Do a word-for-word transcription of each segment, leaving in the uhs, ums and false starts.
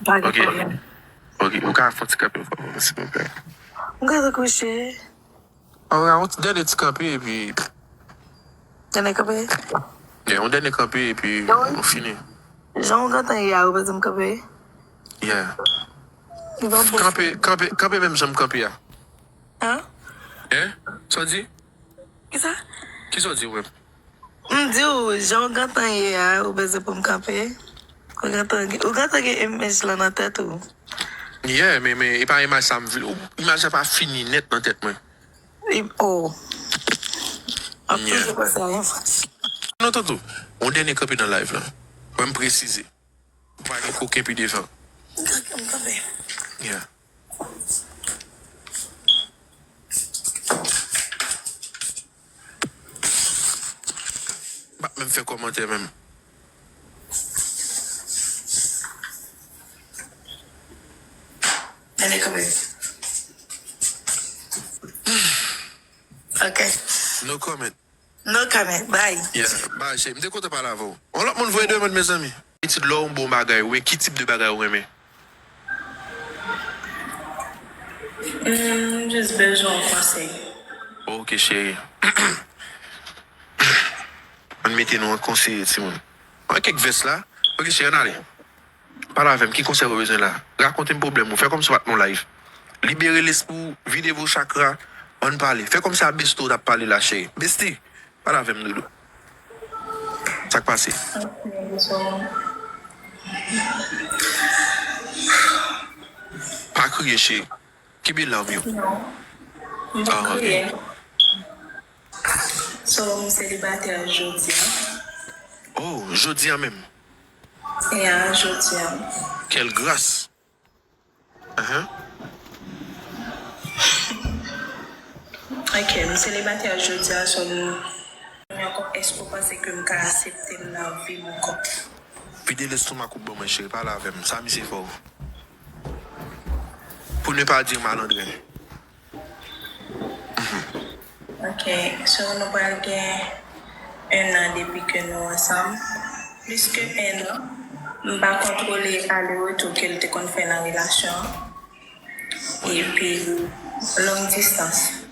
Pa gen pwoblèm. Ok, ou ka fè yon ti kanpe pou mwen, silvouplè? M ka kouche. An, yon ti dènye ti kanpe, epi. Dènye kanpe? Yeah, yon dènye kanpe, epi nou fini. Jan w gentan ye a, ou bezwen m kanpe? Yeah. Kanpe, kanpe, kanpe menm jan m kanpe a. Hein? Hein? Sa w di? Kisa? Kisa w di ou menm? M di w, jan w gentan ye a, ou bezwen pou m kanpe? Ou gentan gen, ou gentan gen imaj lan nan tèt ou? Yeah, men, men, e pa imaj sa m vle. Ou, imaj la pa fini nèt nan tèt mwen. Li, oh. M ap toujou panse a yon fwa. Non, tonton. Yon dènye kanpe nan live lan. Mwen, m presize. Ou pa gen koken pi devan. M kanpe. Yeah. M pa menm fè kòmantè menm. Anyway, kanpe. Ok. No comment. No comment, bye. Yeah, bye, cheri. M te kontan pale avè w. Yon lòt moun voye demann, mezanmi. Etid lè w yon bon bagay, ou ki tip de bagay ou renmen? Hmm, m jis bezwen yon konsèy. Ok, cheri. Ann mete nou an konseye, timoun. An kèk vès la. Ok, cheri, ann ale. Pale avè m, ki konsèy ou bezwen la? Rakonte m pwoblèm ou, fè kòmsi w pa t nan live. Libere lespri w, vide vo chakra, ann pale. Fè kòmsi a Besto w t ap pale la, cheri. Besti, pale avè m, doudou. Sa k pase? Ok, so, pa kriye, cheri. Kenbe lam yo. Non. M pa kriye. So, m selibatè jodi a. Oh, jodi a menm? Ya, jodi a. Quelle grâce! Ahan. Ok, m selibatè jodi a, so m ankò, èske w panse ke m ka aksepte l nan vi m ankò? Vide lestomak ou ban mwen, cheri, pale avè m. Sa misye fè w? Pour ne pas dire malandren. Ok, so nou pral gen un an depi ke nou ansanm. Plis ke un an, m pa kontwole ale retou ke l te konn fè nan relasyon an. Epi, long distance.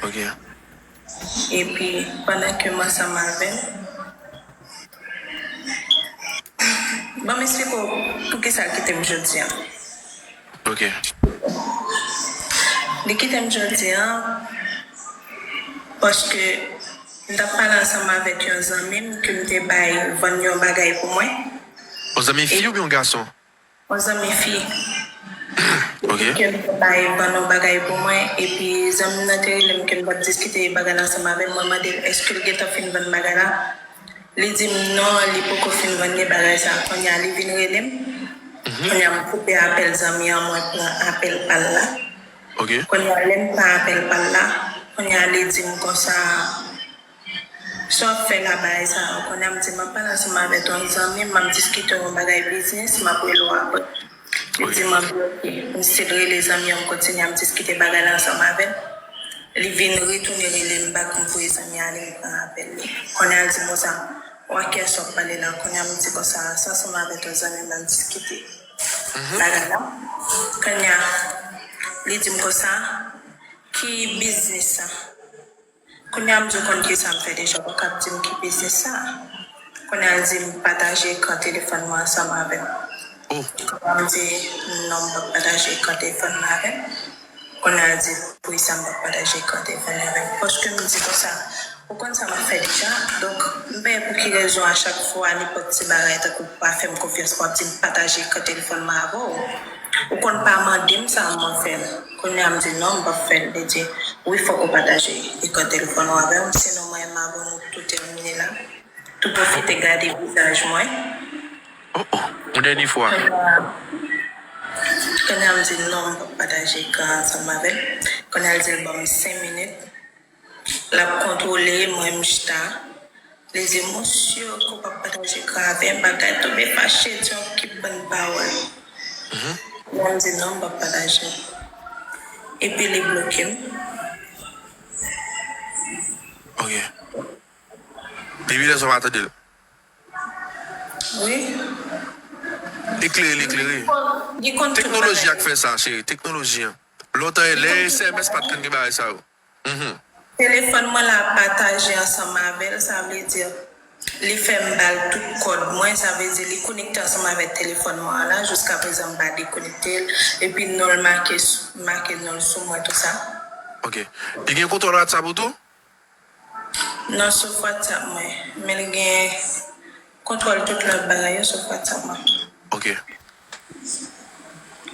Ok. Epi, pandan ke m ansanm avè l, ban m esplike w poukisa l kite m jodi a. Ok. Li kite m jodi a paske m t ap pale ansanm avèk yon zanmi m ke m te bay vann yon bagay pou mwen. Yon zanmi fi oubyen yon gason? Yon zanmi fi. Ok. Ke m te bay vann yon bagay pou mwen, epi zanmi m nan te rele m ke m t ap diskite bagay la ansanm avè l. Mwen mande l èske l gentan fin vann bagay la. Li di m non, li poko fin vann gen bagay sa. Kounye a, li vin rele m. Mhm. Kounye a, m koupe apèl zanmi an, mwen pran apèl pa l la. Ok. Kounye a, lè m pran apèl pa l la, kounye a, li di m konsa, sa w ap fè la, bagay sa a? Kounye a, m di, m ap pale ansanm avèk yon zanmi m, m ap diskite yon bagay biznis, m ap rele w apre. Li di m, ok, m still rele zanmi an, m kontinye ap diskite bagay la ansanm avè l. Li vin retounen rele m back, m voye zanmi an ale, m pran apèl li. Kounye a, l di m konsa, w a kiyès w ap pale la? Kounye a, m di konsa, se ansanm avèk yon zanmi m n ap diskite bagay la. Kounye a, li di m konsa, ki biznis sa? Kounye a, m di w konn kisa m fè deja, ou pa kab di m ki biznis sa. Kounye a, l di m pataje ekran telefòn mwen ansanm avè m. Oh. Kounye a, m di non, m p ap pataje ekran telefòn mwen avè l. Kounye a, l di poukisa m p ap pataje ekran telefòn mwen avè l. Paske m di konsa, ou konn sa m ap fè deja. Donk, m pa wè pou ki rezon a chak fwa, nenpòt ti bagay, tankou ou pa fè m konfyans, w ap di m pataje ekran telefòn mwen avè w. Ou konn pa mande m sa, mwen fè l. Kounye a, m di non, m p ap fè l. Li di, wi, fòk ou pataje ekran telefòn ou avè m, sinon mwen menm avè w nou tou tèmine la. Tou pwofite gade vizaj mwen. Oh, oh, yon dènye fwa. Kounye a, kounye a, m di non, m p ap pataje ekran ansanm avè l. Kounye a, l di l ban m senk minit. L ap kontwole, mwen m chita. Li di, "Msye, ke w p ap pataje ekran avè m?" Bagay tonbe fache, di yon kip bann pawòl. Mhm. Mwen m di, "Non, m p ap pataje." Epi li bloke m. Ok. Depi lè sa w pa tande l? Wi. Eklere l, eklere. Li konn tout bagay. Teknoloji a k fè sa, cheri. Teknoloji an. Lontan, lè S M S pa t konn gen bagay sa yo. Mhm. Telefòn mwen la pataje ansanm avè l, sa vle di, li fè m ba l tout kòd mwen, sa vle di, li konekte ansanm avèk telefòn mwen an la, jiska prezan m pa dekonekte l, epi non l make, make non l sou mwen, tou sa. Ok. Li gen kontwòl WhatsApp ou tou? Non, sou WhatsApp mwen. Men l gen kontwòl tout lòt bagay yo sou WhatsApp mwen. Ok.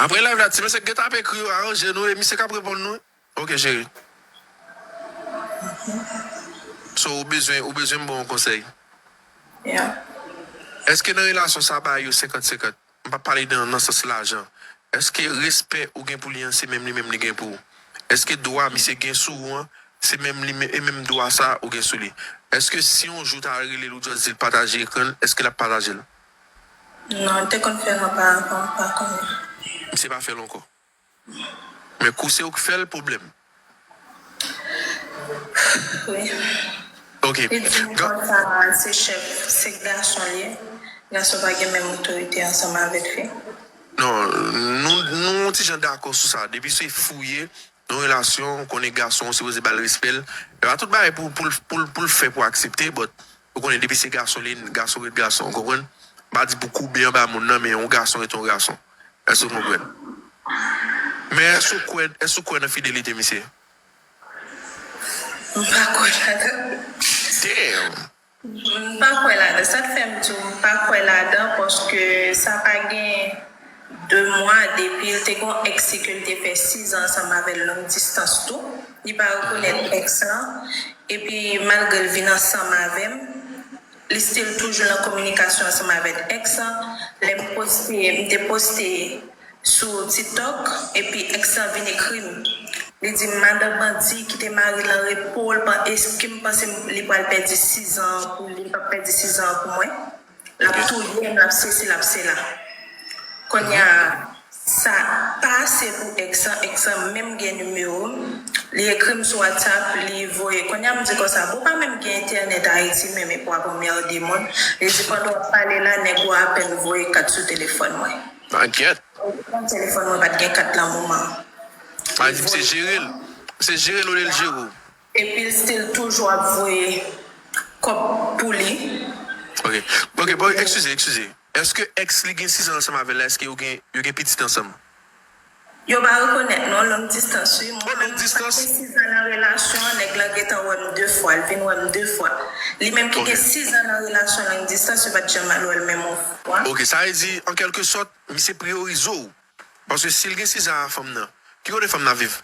Apre live la, ti mesye gentan ap ekri yo, aranje nou, e misye k ap reponn nou. Ok, cheri. So, ou bezwen, ou bezwen m ba w yon konsèy? Yeah. Èske nan relasyon sa, bagay yo senkant senkant? M p ap pale nan, nan sans lajan. Èske respè ou gen pou li an, se menm li menm li gen pou ou? Èske dwa misye gen sou ou an, se menm li men-, e menm dwa sa ou gen sou li? Èske si yon jou w ta rele l, ou just di l pataje ekran l, èske l ap pataje l? Non, l te konn fè l anpavan, m pa konnen. Misye pa fè l ankò. Men kou se ou k fè l, pwoblèm. Wi. Ok. Li di m konsa, se chèf, se gason li ye. Gason pa gen menm otorite ansanm avèk fi. Non, nou, nou yon ti jan dakò sou sa. Depi se fi w ye, nan relasyon, ou konnen gason, ou sipoze ba l respè l. E pa tout bagay pou, pou, pou, pou l fè pou aksepte, but ou konnen depi se gason li, gason ret gason, ou konprann? M pa di pou koube anba moun nan, men yon gason ret yon gason. Èske w konprann? Men èske w kwè, èske w kwè nan fidelite misye? M pa kwè ladan. Damn! M pa kwè ladan. Sa k fè m di w m pa kwè ladan, paske sa pa gen de mwa depi l te gen yon ex li ke l te fè sizan ansanm avè l long distance tou. Li pa rekonèt ex lan. Epi malgre l vin ansanm avè m, li still toujou nan kominikasyon ansanm avèk ex lan. Lè m poste, m te poste sou TikTok, epi ex lan vin ekri m. Li di m, "Madan bandi, kite mari l an repo, l pa, èske m panse li pral pèdi sizan an pou li, li p ap pèdi sizan an pou mwen. L ap touye m, l ap sesi, l ap sela." Kounye a, sa pa ase pou ex lan, ex lan menm gen nimewo m. Li ekri m sou WhatsApp, li voye. Kounye a, m di konsa, "Bon, ou pa menm gen entènèt Ayiti menm, epi w ap anmède moun." Li di, "Pandan w ap pale la, nèg ou a apèn voye kat sou telefòn mwen." Akyèt. Nan telefòn mwen pa t gen kat lan moman. Sa vle di misye jere l. Misye jere l olye l jere w. Epi l still toujou ap voye kòb pou li. Ok. Ok, bon, eskize, eskize. Èske ex li gen sizan ansanm avè l la? Èske yo gen, yo gen pitit ansanm? Yo pa rekonèt non, long distance wi. Mwen menm mwen gen sizan nan relasyon an, nèg lan gentan wè m de fwa, l vin wè m de fwa. Li menm ki gen sizan nan relasyon long distance, yo pa t janm al wè l menm yon fwa. Ok, sa vle di, an kèlke sòt, misye priyorize w. Paske si l gen sizan a fanm nan, ki kote fanm nan ap viv?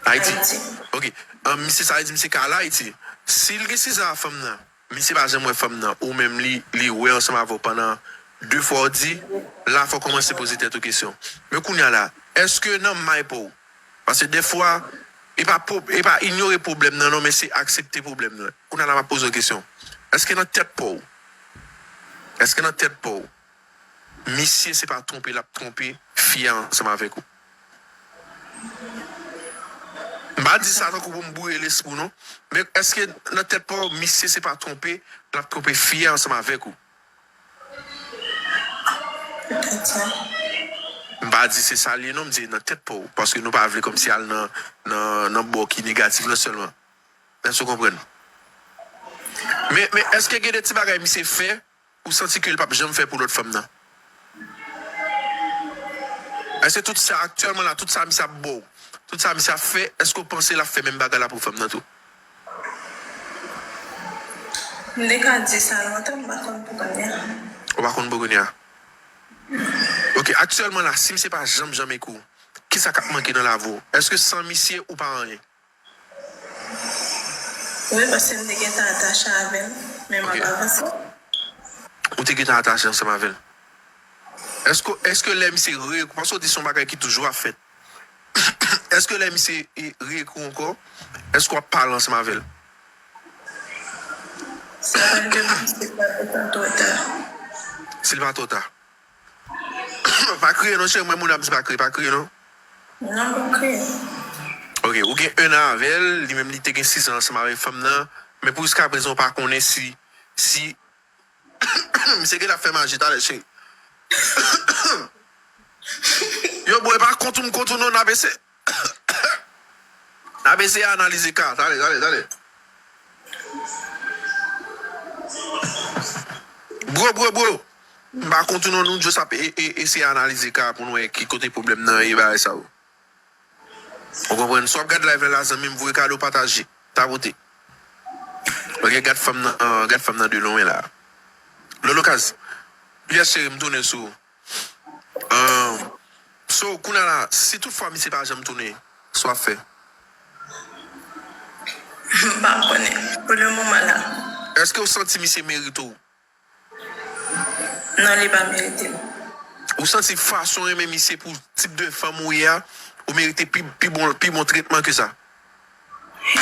Ayiti. Ayiti. Ok. An, misye, sa vle di misye ka al Ayiti. Si l gen sizan a fanm nan, misye pa janm wè fanm nan, ou menm li, li wè ansanm avè w pandan de fwa w di, la fò w kòmanse poze tèt ou kesyon. Men kounye a la, èske nan may pa w? Paske dèfwa, e pa pwo-, e pa inyore pwoblèm nan non, men se aksepte pwoblèm nan. Kounye a la, m ap poze w kesyon. Èske nan tèt pa w? Èske nan tèt pa w? Misye se pa twonpe l ap twonpe fi a ansanm avèk ou. M pa di sa tankou pou m bwouye lespri w non. Men èske nan tèt pa w, misye se pa twonpe l ap twonpe fi a ansanm avèk ou? M pa di se sa l ye non, m di nan tèt pa w. Paske nou pa vle kòmsi al nan, nan, nan bò ki negatif lan sèlman. Èske w konprann? Men, men èske gen de ti bagay misye fè ou santi ke l p ap janm fè pou lòt fanm nan? Èske tout sa aktyèlman la, tout sa misye ap ba w, tout sa misye ap fè, èske w panse l ap fè menm bagay la pou fanm nan tou? M te ka di sa lontan, m pa konn pou kounye a. Ou pa konn pou kounye a? Ok, aktyèlman la, si misye pa janm, janm ekri w, kisa k ap manke nan lavi w? Èske san misye ou pa anyen? Wi, paske m te gentan atache avè l, men m ap avanse. Ou te gentan atache ansanm avè l. Èske, èske lè misye re-, paske w di se yon bagay ki toujou ap fèt. Èske lè misye e, re-ekri w ankò, èske w ap pale ansanm avè l? Sa pral depanse si l pa twò ta. Si l pa twò ta. Pa kriye non, cheri, mwen moun ap di pa kriye, pa kriye non. Non, m pa kriye. Ok, ou gen en an avè l, li menm li te gen sis an ansanm avèk fanm nan, men pou jiskaprezan ou pa konnen si, si, misye genlè ap fè maji talè, cheri. Yo, bro, e pa kont ou m kont ou non, n ap eseye. N ap eseye analize ka. Tande, tande, tande. Bro, bro, bro. M pa kont ou non, nou just ap e, e, eseye analize ka pou nou wè ki kote pwoblèm nan ye, bagay sa yo. Ou konprann? Si w ap gad live la, la, zanmi m, voye kado, pataje, tapote. Ok, gad fanm nan, ah, gad fanm nan de lwen la. Lolo Kaz, yes, cheri, m tounen sou ou. Ah, so, kounye a la, si toutfwa misye pa janm tounen, sa w ap fè? M pa konnen. Pou le moman la. Èske w santi misye merite w? Non, li pa merite m. Ou santi fason w renmen misye pou tip de fanm ou ye a, ou merite pi, pi bon, pi bon tretman ke sa?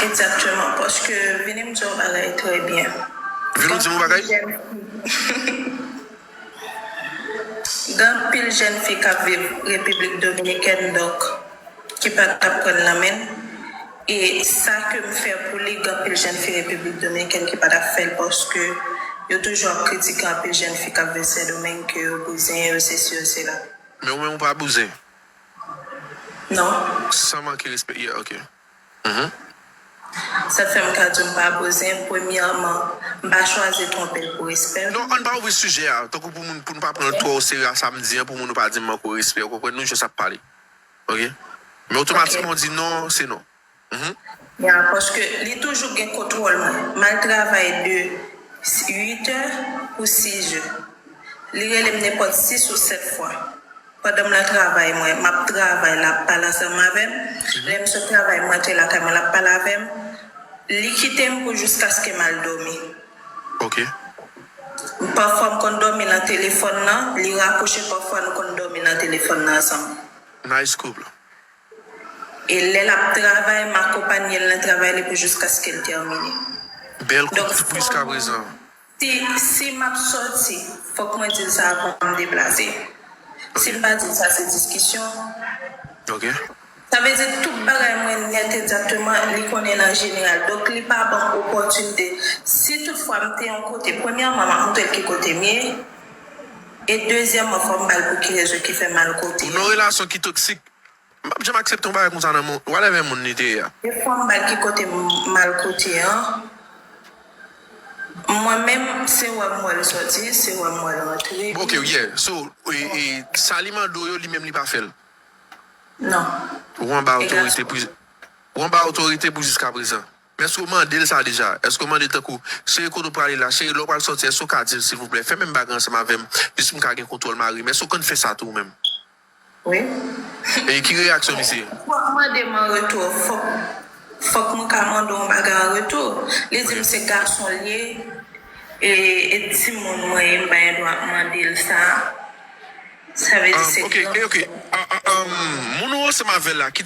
Egzakteman, paske vini m di w bagay trè byen. Vin ou di m yon bagay? Gen anpil jèn fi k ap viv Repiblik Dominikèn, donk, ki pa t ap pran l nan men l. E sa ke m fè pou li, gen anpil jèn fi Repiblik Dominikèn ki pa t ap fè l, paske yo toujou ap kritike anpil jèn fi k ap viv Sendomeng, ke yo bouzen, yo sesi, yo sela. Men ou menm ou pa bouzen? Non. San manke respè, yeah, ok. Mhm. Sa fè m ka di w m pa bouzen, premyèman, m pa chwazi twonpe l pou respè l. Non, ann pa ouvri sijè a, tankou pou moun, pou n pa pran l twò o serye a, sa m di an, pou moun ou pa di m manke w respè, ou konprann, nou jis ap pale. Ok? Men otomatikman ou di non, se non. Mhm. Ya, paske li toujou gen kontwòl mwen. M al travay de uit è pou sis è. Li rele m nenpòt sis ou sèt fwa. Pandan m nan travay mwen, m ap travay, l ap pale ansanm avè m. Mhm. Lè m sot travay, m rantre lakay mwen, l ap pale avè m. Li kite m pou jiskaske m al dòmi. Ok. Pafwa m konn dòmi nan telefòn nan, li rakwoche, pafwa nou konn dòmi nan telefòn nan ansanm. Nice couple. E lè l ap travay, m akonpanye l nan travay li pou jiskaske l tèmine. Bèl koup jiskaprezan. Si, si m ap sòti, fòk mwen di l sa avan m deplase. Si m pa di l sa, se diskisyon. Ok. Sa vle di tout bagay mwen nèt egzakteman, li konnen l an jeneral. Donk, li pa ban m opòtinite. Si toutfwa m te yon kote, premyèman, m ap montre l ki kote m ye. E dezyèmman, fò m ba l pou ki rezon ki fè m al kote. Ou nan relasyon ki toksik. M p ap janm aksepte yon bagay konsa nan moun. Whatever moun li te ye a. E fò m ba l ki kote m al kote an. Mwen menm, se wè m wè l sòti, se wè m wè l rantre. Ok, yeah. So, e, e, sa li mande w yo, li menm li pa fè l? Non. Ou anba otorite pou, ou anba otorite pou jiskaprezan. Men èske w mande l sa deja? Èske w mande l tankou, cheri, kote w prale la? Cheri, lè w pral sòti, èske w ka di m, silvouplè? Fè menm bagay ansanm avè m, jis pou m ka gen kontwòl mari m. Èske w konn fè sa tou ou menm? Wi. E ki reyaksyon misye? Fòk mande m an retou. Fòk, fòk mwen ka mande yon bagay an retou. Li di m se gason l ye. E, e timoun mwen ye, m pa gen dwa mande l sa. Sa vle di se... Ok, ok. Ah, ah, ah, moun ou ansanm avè l la, ki